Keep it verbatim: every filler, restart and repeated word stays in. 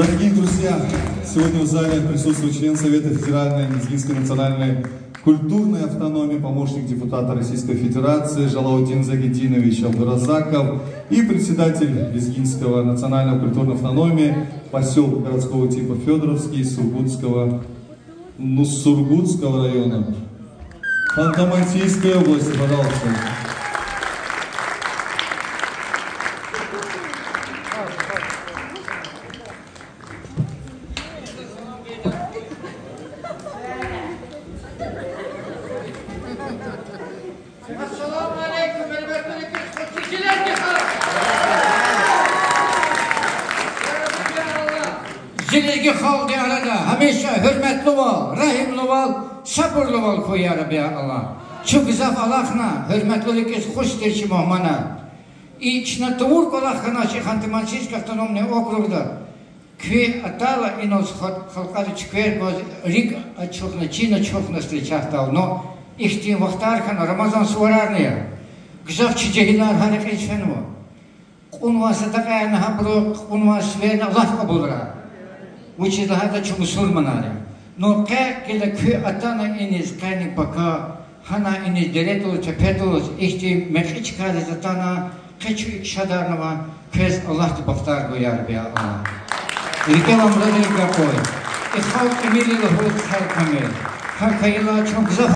Дорогие друзья, сегодня в зале присутствует член Совета федеральной лезгинской национальной культурной автономии, помощник депутата Российской Федерации Жалаудин Загидинович Абдуразаков и председатель Лезгинского национального культурной автономии поселка городского типа Федоровский Сургутского, ну, Сургутского района Ханты-Мансийской области, пожалуйста. Ассаламу алейкум, гьуьрметлу лезги халкь! Зи лезги халкьдин арада гьамиша гьуьрметлувал, регьимлувал, сабурлувал хьуй, я Рабби Аллагь. Чун гзаф алахъна, гьуьрметлу лезги, хуш тир чи мугьманар. И чна тавур кӀвалах хьанач и Ханты-Мансийский автономный округда. Куьн атайла инал халкьари чуквер гваз, рикӀ ачухна, чин ачухна встречатдал. Но ихьтин вахтар хьана, Рамазан суварарни я. Гзаф чи жегьилар гьа рекьиз фенва. Кьунвай садакьаяр гьабуру кьунвай сиверни Аллагьди кьабулрай. Вучиз лагьайтӀа чун мусурманар я. Но къе гила куьн атана иниз, къени пака, гьана иниз дере тӀуз, тепе тӀуз, ихьтин мекьи чкайриз атана, къе чун икӀ шадарнава, квез Аллагьди бахтар гуй, я Рабби Аллагь. РикӀе ва мурадрив агакьуй. И халкь тӀимил я лугьуз хьайитӀа кӀани. ГьакӀ хьайила чун гзаф